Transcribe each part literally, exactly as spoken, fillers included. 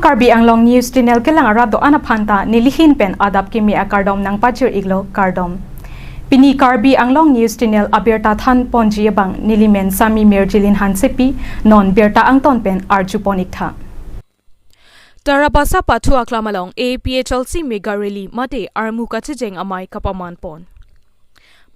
Karbi Anglong News Channel kelang arat do-an aphan ta nelihin pen adap kimi akardom nangpajir iklo, kardom. Pini Karbi Anglong News Channel abirta than ponji abang nelimen Sami Mirjilin Hansepi, non birta angton pen arju pon iktha. Tarabasa pathu aklam along A P H L C mega rally mate armu kachejeng amei kapaman pon.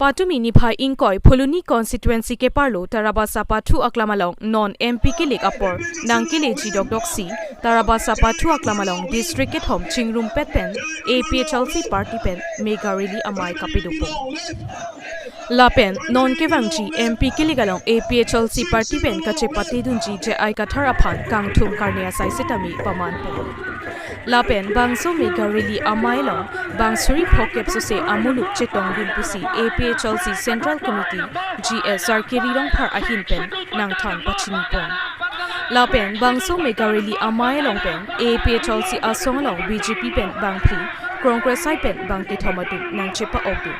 Patumi niphai ingkoi Phuloni constituency keparlo Tarabasa pathu aklam along non M P kilik apor nangkeleji dokdoksi Tarabasa pathu aklam along district kethom chingrumpet pen A P H L C party pen mega rally amei kapedo pon. Lapen non kevangji M P kilik along A P H L C party pen kachepate dunji J I Kathar aphan kangthum karne asai setame paman pon. Lapen bangso mega rally amei along bang suri phokep sose amuluk chetong dun pusi A P H L C Central Committee G S Sarkiri Rongphar ahin pen nangthan pachini pon. Lapen bangso mega rally amei along pen A P H L C asong along B J P pen bangphli, Congress side pen bang kethom atum nangchepa-ok dun.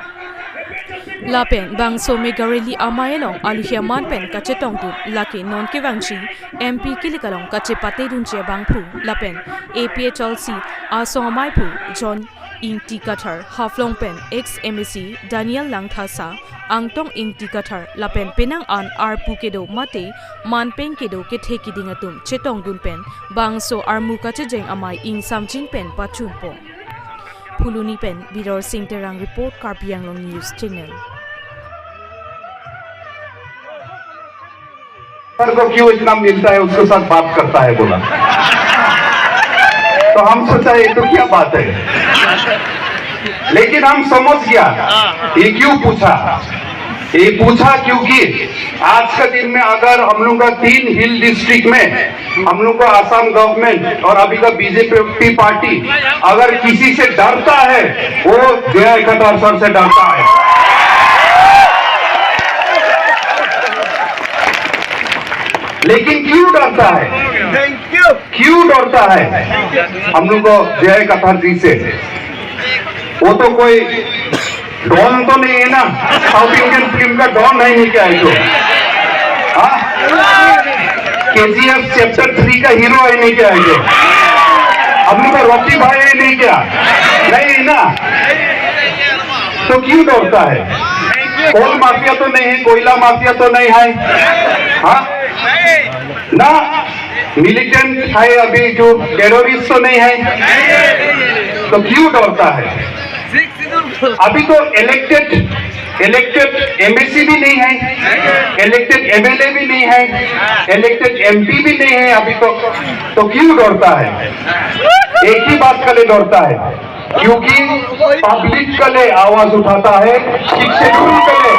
Lapen bangso mega rally amei along aluhi aman pen kachetong dun lake non kevangji M P kilik along kachepate dunji abangphu lapen A P H L C asong ameiphu John Ingti Kathar, Haflong pen ex M A C Daniel Langthasa, Angtong Ingti Kathar lapen penang an arpu kedo mate manpeng kedo kethe kiding atum chetong dun pen bangso armu kachejeng amei ingsamjin pen pachun pon. Phuloni pen Bidor Singh Terang report, Karbi Anglong News Channel. Sir को क्यों इतना मिलता है, उसके साथ बात करता है, बोला। तो हम सोचा, ये तो क्या बात है, लेकिन हम समझ गया ये क्यों पूछा। ये पूछा क्योंकि आज के दिन में अगर हम लोग का तीन हिल डिस्ट्रिक्ट में हम लोग का आसाम गवर्नमेंट और अभी का बीजेपी पार्टी अगर किसी से डरता है, वो जय कटार सर से डरता है। लेकिन क्यों डरता है? क्यों डरता है हम लोग को जय कटार जी से? वो तो कोई डॉन तो नहीं है ना, साउथ इंडियन फिल्म का डॉन है नहीं क्या है जो? हाँ, केजीएफ चैप्टर थ्री का हीरो है नहीं क्या है जो? हम लोग का रॉकी भाई है नहीं क्या? नहीं है ना, तो क्यों डरता है? कोल माफिया तो नहीं है, कोयला माफिया तो नहीं है, हाँ ना, मिलिटेंट है अभी जो टेररिस्ट तो नहीं है, तो क्यों डरता है? अभी तो इलेक्टेड इलेक्टेड एमएसी भी नहीं है, इलेक्टेड एमएलए भी नहीं है, इलेक्टेड एमपी भी नहीं है अभी तो, तो क्यों डरता है? एक ही बात के लिए डरता है, क्योंकि पब्लिक के लिए आवाज उठाता है, सिक्स शेड्यूल के लिए,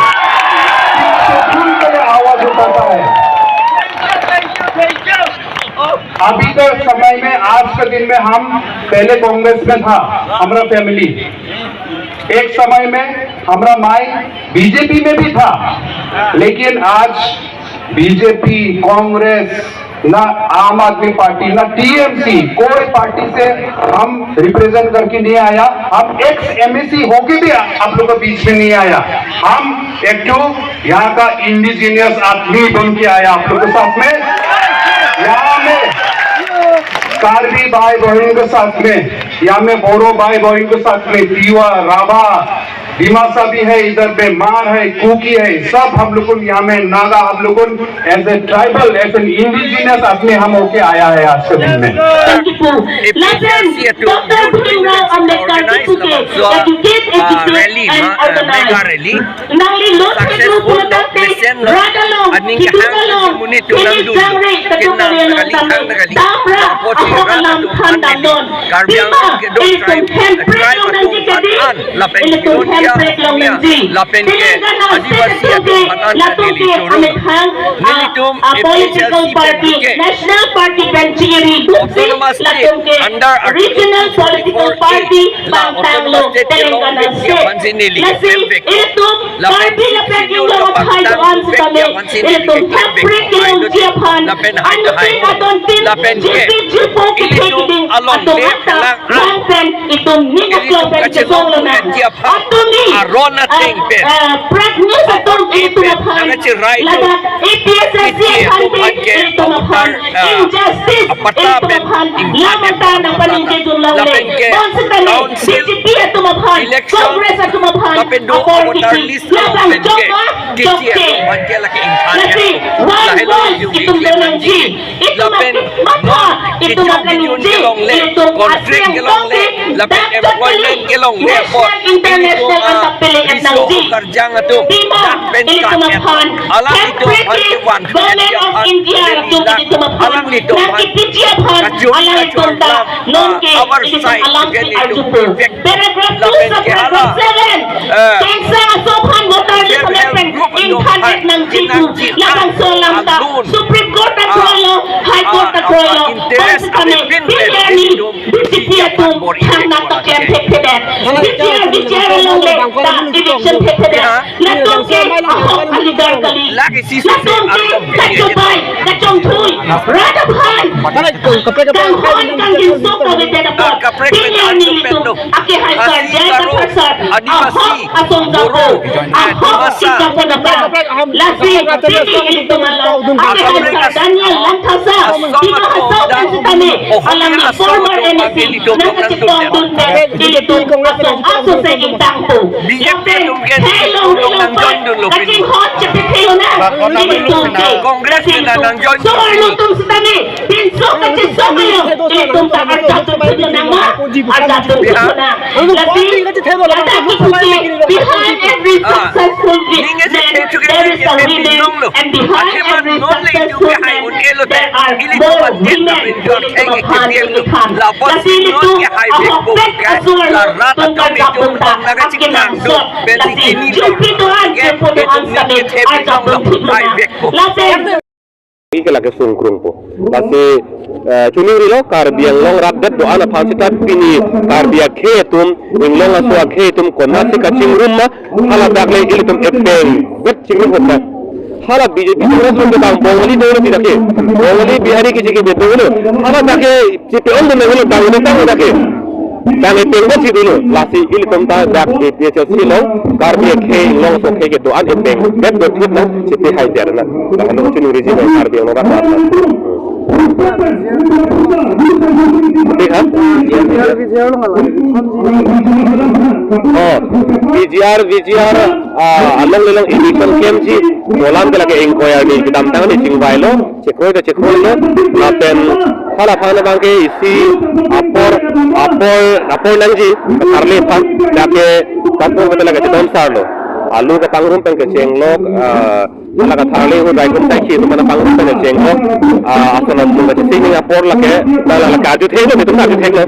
सिक्स शेड्यूल के लिए आवाज उठाता है। अभी के समय में, आज के दिन में हम, पहले कांग्रेस में था हमारा फैमिली, एक समय में हमारा माई बीजेपी में भी था, लेकिन आज बीजेपी, कांग्रेस, ना आम आदमी पार्टी, ना टीएमसी, कोई पार्टी से हम रिप्रेजेंट करके नहीं आया। हम एक्स एमएसी होके भी आप लोग के बीच में नहीं आया। हम एक ठो यहाँ का इंडिजिनियस आदमी बन के आया आप लोग के साथ में। यहाँ में कार्बी भाई बहन के साथ में, यहाँ में बोरो भाई बहन के साथ में, तिवा, राभा, दिमासा भी है, इधर पे मार है, कुकी है, सब हम लोग को यहाँ में नागा, हम लोग को as a tribal, as an indigenous आदमी हम होके आया है आज के दिन में। Twenty-four. Lapen Doctor Bhimrao Ambedkar kipu ke educate, educate and organize. Nangli lo successful dok mesen lo. Aning kehang si muni tulang dulu. Kenang nagali, hang nagali. Apot si rat atum an neli Karbi Anglong kedo tribe, tribe atum an an lapen Jaiñtia, lapen ke Adivasi atum an an neli choro. Nelitum A P H L C pen ke National Party pen chiri buksi, autonomous state latum ke under Article regional political party, la bang tanglo autonomous state Telangana state. Aphan si neli lasi klem vek. Ilitum lapen Karbi lapen Inglong akhai do-an sitame ilitum hepre kelongji aphan, lapen hai anuttin hai adontin lapen ke jipi jipo kethe ilitum keding along atum le anta phelang an bang Pen itum ning aklong pen kachesong lonang. Atumi, aron ateng pen, ah, ah, press news atum ilitum aphan, ladak A P H L C aphan ke ilitum aphan, ah, injustice ilitum aphan, lamata nangpaningjedun longle. Bonsitame B J P atum aphan, Congress atum aphan, apor kiti, labang jokma, jokke. Lasi one voice itum donangji. Itum aphan matha, itum akaningje, itum aseng tokte, dak tokte, national, international anta pele nangji. Pima, ilitum aphan, hemprek ke Government of India atum ilitum aphan nangkipiji aphan, alanglitum ta nonke ilitum alam arjupo. Paragraph two, subparagraph seven. Kangsam aso aphan voter list amendment ingthan-et nangji pu labangso alam ta Supreme Court ta kroilo, High Court ta kroilo. Bonsitame pini arni B J P atum thangnat ta klem thekthedet. B J P, B J P alongle ta election thekthedet. Latum ke ahok a-leader kali. Latum ke kachobai, kachongthui, rat aphan kanghon kangjinso kavedet apot, pini arni ilitum akehai karjai kathasar, ahok asong japo, ahok si japo dapat. Lasi pini ilitum along akehai sar Daniel Langthasa, Dima Hasao pen sitame, alangli former M A C, nangkachepondun pen ilitum asong aso se ingtangpo. Lapen khei longle along pen kachinghon chepethelo nang ilitum ke. Congress ke nang join. So arlotum sitame pinso kachesong ayo ilitum ta arjap thekthepo nang ma, arjap thekthepo nang. Lasi ladak kipuji, behind every successful man, there is a women, and behind every successful man, there are more women ilitum aphan ingthan. Lasi ilitum ahokpet aso arlotum karjapdun ta akenangsot. Lasi jumpi do-an, jepo do-an sitame arjapdun thekthepo nang. Lapen Ke lake sungkrungpo. Lasi, eh, chiningrilo Karbi Anglong rat det do-an aphan seta pini Karbi akhei atum, inglong aso akhei atum konatsi kachingrum ma, hala dak le ilitum epeng vet chingrum hota. Hala B J P Congress lo ke bang Bongali dolo tidak ke. Bongali Bihari ke jike betul lo. Hala dak ke Chipi-ongdun nanglo tang ini tang dak ke. Tang epeng vet si dolo. Lasi ilitum ta dak A P H L C along Karbi akhei inglong aso akhei kedo-an epeng vet dothip nang chipi haider nang. Lahenlo chiningriji nang Karbi Anglong rat rat. Thik ha? Oh, V G R, V G R, ah, along lelong election kemsi dolam ke lake ingkoi arni kedamtang arni chingvailo. Chekroi ta chekroilo, lapen hala aphan abang ke isi apor, apor, apor nangji, katharli aphan, dak ke katong kata lake chedon sarlo. Alu kapangrum pen kechenglok, eh, hala katharli hu raikum taiki atum aphan pangrum pen kechenglok, ah, ason ason kachesing apor lake, dak lake arju theklo, itum arju theklo.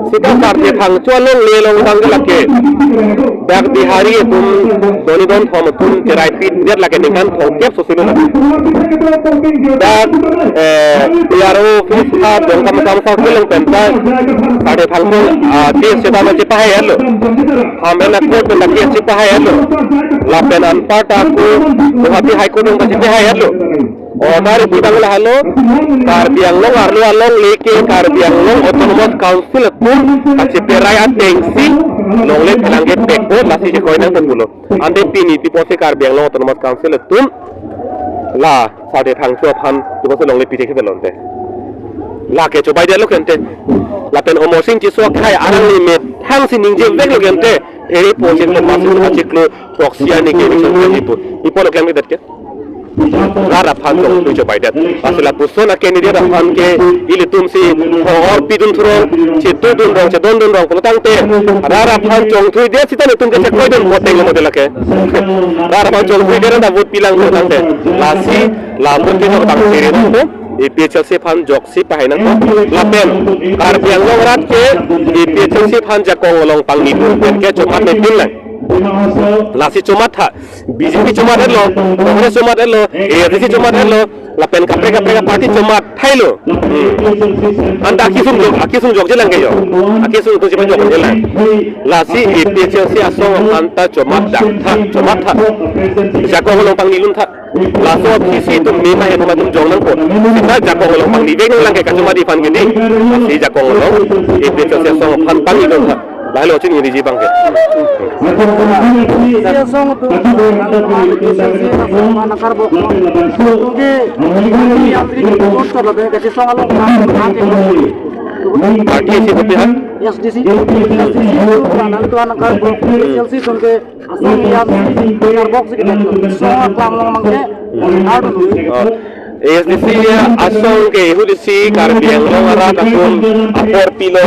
Sita sarthe thangcho along le along abang ke lake. Dak Bihari atum doni don thom atum cherai pitdet lake ningkan thomkep sosilo lake. Dak, eh, P R O office ha Dongkamukam sa kelong pen ta sarthe thangcho, ah, case seta ma chepahai-etlo. Hamren a-court pen ta case chepahai-etlo. Lapen anparta ako Guwahati High Court along ta chepahai-etlo. Order pu tanglo halo, Karbi Anglong arlo along leke Karbi Anglong Autonomous Council atum kacheperai atengsi longle phelang kepekpo lasi chekoi nangpo pulo. Ante pini pi apotsi Karbi Anglong Autonomous Council atum la sarthe thangcho aphan pi apotsi longle pite ketelonte. Lake chobaidetlo kente. Lapen Amarsing Tisso akhei arang ni methangsi ningjeveklo kente. Eri poching to masuk achiklo proxy ani ke bichon ke ipu. Ipo lo klemkedet ke. Rat aphan chongthui chobaidet. Lasi lapuson a-candidate aphan ke ilitumsi hor pidun thurong, chitudun rong, chedondun rong pulo tangte. Rat aphan chongthuidet seta netum ke chekoidun voteng lo model ke. Rat aphan chongthuidet anta vote pilang pulo tangte. Lasi lamun ke tang siri nangpo. A P H L C aphan joksi pahai nangpo. Lapen Karbi Anglong rat ke A P H L C aphan jakong along pangnidun pen ke chomatnedun lang. Lasi chomat ha. B J P chomat-etlo, Congress chomat-etlo, A I C C chomat-etlo, Lapen kaprek kaprek party chomat thailo. Hmm. Anta akisung jok, akisung jokjelang ke jo. Akisung atum chepa jokjelang. Lasi A P H L C asong aphanta chomat dak tha, chomat tha. Jakong along pangni lun tha. Laso aphisi atum mena atum atum jong nangpo. Sita jakong along pangni vek nanglang ke kachomadi aphan ke dei. Si jakong along A P H L C asong aphan pangni lun tha. Lahelo chini riji abang ke. Asong atum, asong atum, party isi kopi ha? S D C. S D C atum, nangtum anakar, S D C atum ke asong ilian karbok si kita. Asong aklam along abang ke, ardu. Oh. A S D C asong ke ahut isi Karbi Anglong arat atum apor pilo,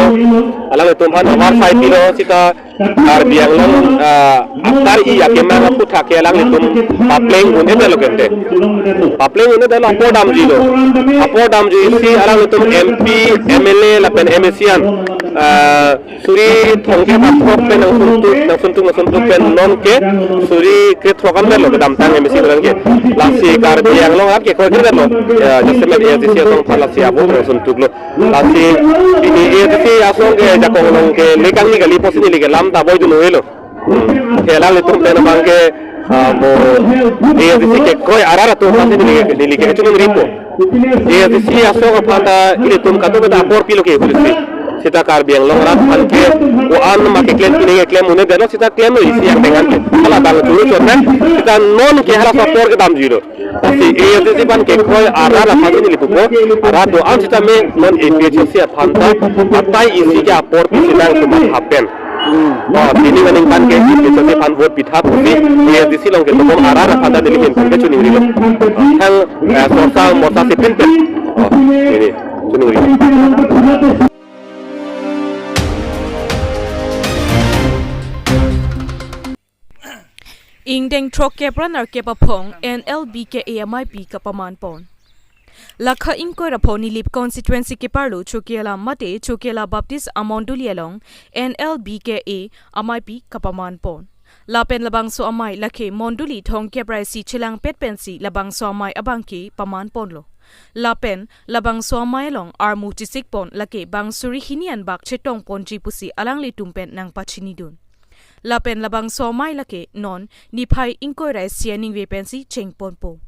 alanglitum aphan avarsai pilo, sita Karbi Anglong, ah, akar-i akemang aphuthak ke alanglitum papleng un-edetlo kente. Papleng un-edetlo, apor damjuilo. Apor damjuisi alanglitum M P, M L A lapen M A C an, ah, suri thomkep aphrok pen nangsuntuk, nangsuntuk, nangsuntuk pen non ke suri krethrok an lo kedamtang M A C an ke. Lasi Karbi Anglong arat ke kroikre lo. Ya, jasemet A S D C asong aphan lasi avo nangsuntuklo. Lasi pini A S D C asong ke jakong along ke le kangni kali pusi neli ke lam ta boidun-elo. Hmm. Ke alanglitum pen abang ke, ah, mo A S D C kekroi arat atum aphan neli ke, neli ke chunong ripo. A S D C asong aphanta ilitum kadokave ta apor pilo ke ahut isi. Sita Karbi Anglong arat aphan ke ko-an ma keklem pine keklem un-edetlo, sita klemlo isi yang dengan ke. Hala abang tulu chotna, sita non ke halaso apor kedamjuilo. Lasi A S D C aphan kekroi arat aphan neli pupo, arat do-an sitame non A P H L C aphanta atai isi ke apor pisi nangtum aphan pen. Oh, pini aningkan ke A P H L C aphan vote pitha pusi A S D C along kedo arat aphanta neli ahin pen ke choningrilo. Thang, eh, sorsa morsa si pinpen. Oh, ini, choningrilo. Ingdeng throkkep ra nerkep aphong N L B K A ameipi kapaman pon. Lakha ingkoi ra pho Nilip constituency keparlo Chokihola mate Chokihola Baptist amondoli along N L B K A ameipi kapaman pon. Lapen labangso amei lake mondoli thomkep ra isi chelangpet pensi labangso amei abang ke paman ponlo. Lapen labangso amei along armu chesik pon lake bang suri hini anbak chetong ponji pusi alanglitum pen nangpachinidun. Lapen labangso amei lake non niphai ingkoi ra isi aningve pensi chengponpo.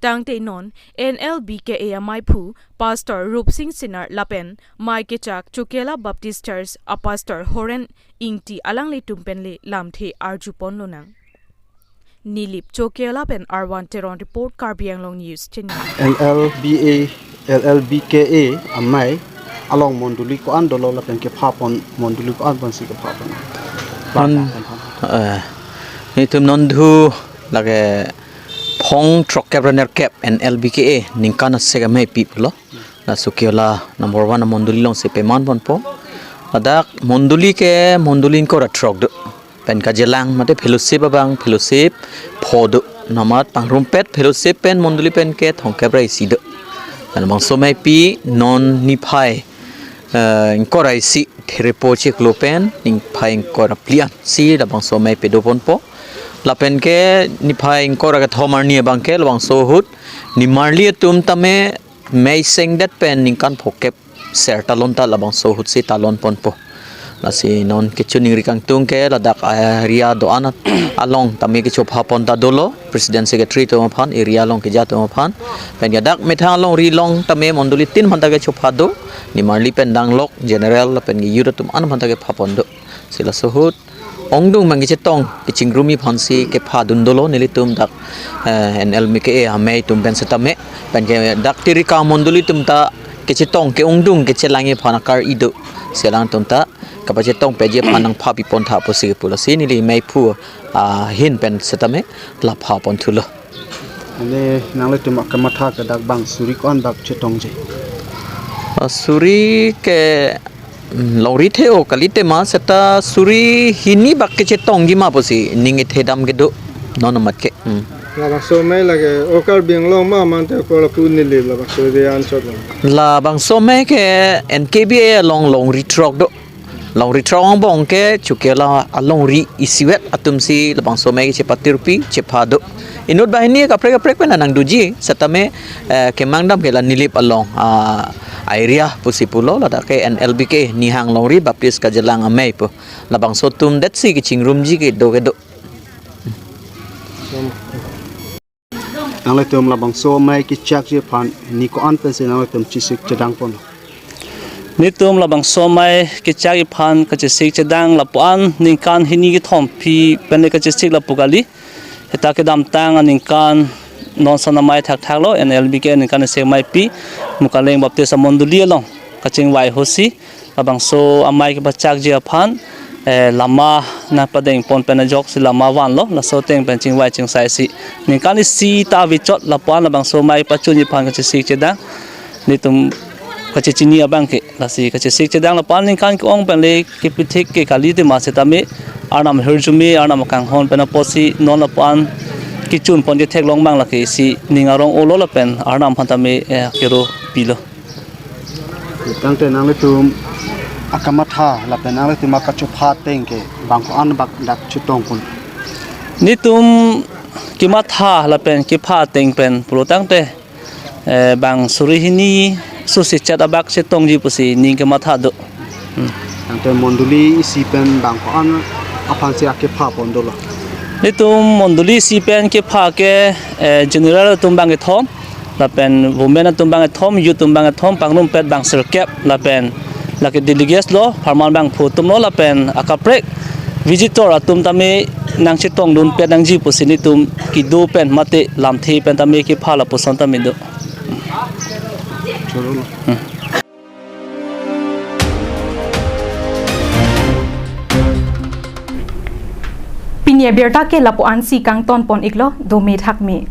Tangte non N L B K A ameiphu Pastor Rupsing Sinar lapen mei kechak Chokihola Baptist Church a Pastor Horen Ingti alanglitum pen le lamthe arju ponlonang. Nilip Chokihola pen Arvan Teron report, Karbi Anglong News Channel. N L B A, L L B K A amei along mondoli ko-an dolo lapen kepha pon mondoli ko-an ponsi kepha pon. Mon, eh, itum non dhu lake phong throkkep ra nerkep N L B K A ningkan asek ameipi pulo. La Chokihola number one amondoli alongsi paman ponpo. Ladak mondoli ke mondoli ingkoi ra throk do. Pen kachelang mate fellowship abang fellowship pho do. Namat pangrumpet fellowship pen mondoli pen ke thomkep ra isi do. Labangso ameipi non niphai, eh, ingkoi ra isi therepo chiklo pen niphai ingkoi ra phli ansi labangso amei pado ponpo. Lapen ke niphai ingkoi ra kethom arni abang ke labangso ahut nimarli atum tame mei sengdet pen ningkan phokep ser talon ta labangso ahutsi talon ponpo. Lasi non kechoningri kangtung ke ladak area do-an along tame kechopha pon ta dolo, President Secretary atum aphan, area along keja atum aphan. Pen ke dak methang alongri along tame mondoli tin aphanta kechopha do, nimarli pen danglok, general lapen ke youth atum an aphanta kepha pon do. Si laso ahut ongdung abang kechetong kechingrumji aphansi kepha dun dolo nelitum dak, eh, N L B K A amei atum pen setame. Pen ke dak Tirika mondoli atum ta kechetong ke-ongdung kechelangji aphan akar-i do. Si alangtum ta kapachetong peji aphan nangpha pi pon tha pusi kepu, lasi neli meiphu ahin pen setame la pha pon thulo. Ane nanglitum akamatha ke dak bang suri ko-an bak chetongji? Ah, suri ke, mm, longri the-o kali tema seta suri hini bak kechetongji ma pusi ning ithedam kedo non amat ke. Mm. Labangso amei lake o Karbi Anglong ma mate ko lapu Nilip labangso area anchot lo? Labangso amei ke N K B A along longri throk do. Longri throk angbong ke chuke la alongri isivet atum si labangso amei chepatirpi chepha do. Inut banghini kaprek kaprek pen nangdoji setame, eh, kemang dam ke la Nilip along, ah, area pusi pulo, ladak ke N L B K Nihang Longri Baptist Kajelang Amei pu. Labangso atum det si kechingrumji kedo kedo. Nanglitum labangso amei kechakji aphan ni ko-an pensi nanglitum chesik chedang pon? Netum labangso amei kechak aphan kachesik chedang lapu-an ningkan hini kethom pi pen le kachesik lapu kali. Seta kedamtang aningkan non son amei thakthak lo, N L B K ningkan isi amei pi Mukaleng Baptist amondoli along kachingvai ahut si labangso amei kepachakji aphan, eh, lama nangpadeng pon pen ajoksi lama vanlo, laso ateng pen chingvai chingsai si ningkan isi ta avichot lapu-an labangso amei pachunji aphan kachesik chedang, netum kachechini abang ke, lasi kachesik chedang lapu-an ningkan ke-ong pen le kepithik ke kali tema setame Arnam ahirjume, Arnam akanghon pen apotsi non lapu-an kechun pon ketheklong abang lake isi ning arong olo lapen Arnam aphan tame, eh, kero pilo. Tangte nanglitum akamatha lapen nanglitum akachopha ateng ke bang ko-an bak dak chetong pon? Netum kematha lapen kepha ateng pen pulo tangte, eh, bang suri hini susi chet abak chetongji pusi ning kematha do. Hmm. Tangte mondoli isi pen bang ko-an aphansi akepha pon dolo? Netum mondoli isi pen kepha ke, eh, general atum bang kethom, lapen women atum bang kethom, youth atum bang kethom, pangrumpet bang sirkep, lapen lake delegates lo, pharman bangphu atum lo, lapen akaprek visitor atum tame nangchetongdun pet nangji pusi netum kedo pen mate lamthe pen tame kepha lapuson tame do. Choro lo. Hmm. Pini abirta ke lapu-ansi kangton pon iklo, dome thakme.